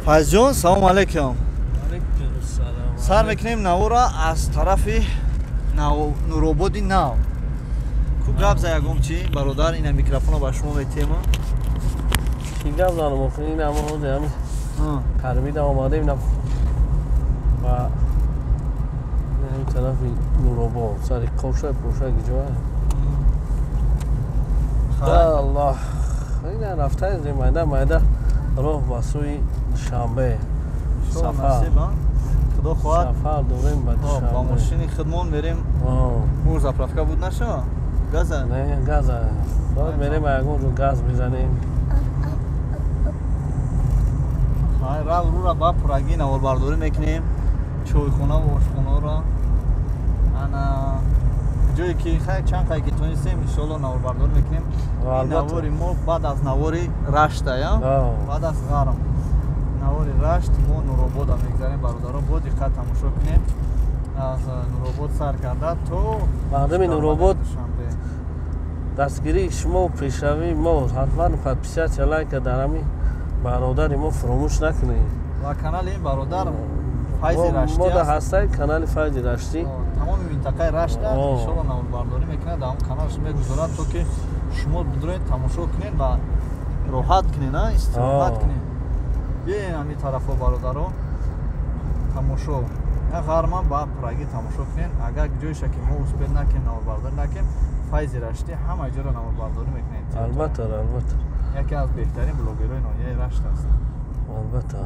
Файзҷон, салому алейкум. Сар мекунем навора аз тарафи Нурободи нав. Ку гап за ягом чи бародар, ина микрофона ба шумо метема. Чи гап занам, охир ин ҳама ҳози ҳами карбида омадем на ва ин тарафи Нуробод, сари Коша Поша гиҷоа. Аллоҳ, ина рафтаем майда майда роҳ ба сӯи Душанбе. Сафар худо хоҳад, сафар дорем ба Душанбе. Ба мошини худмон мерем. Мур заправка буд наша? Газа? Не, газа. Бояд мерем ягон ҷо газ мезанем. Рав рура ба пурагӣ наворбардорӣ мекунем. Чойхона ва ошхонаро. Ана ҷое ки хай чанд қай ки тонистем, иншоалло наворбардорӣ мекунем. Ин навори мо баъд аз навори Рашта, я? Баъд аз Ғарм. Навори Рашт мо Нуробода мегзарем, бародаро, бо диққат тамошо кунем. Аз Нуробод сар карда то мардуми Нуробод, дастгирии шумо пешравии мо. Ҳатман подписаться, лайка дар ҳамин бародари мо фуромӯш накунед. Ва канали ин бародар Файзи Раштӣ мода ҳастай, канали Файзи Раштӣ. Тамоми минтақаи Рашта иншоалло наворбардорӣ мекунад, дар он каналаш мегузорад, то ки шумо бидуред, тамошо кунед ва роҳат кунед, истироҳат кунед. Биёен ҳамин тарафҳо, бародаро, тамошо ғарма ба пурагӣ тамошо кунед. Агар ҷоеша ки мо успед накунем, наворбардорӣ накунем, Файзи Раштӣ ҳама ҷоро наворбардорӣ мекунед. Албатта, албатта. Яке аз беҳтарин блогерҳои ноҳияи Рашт аст. Албатта.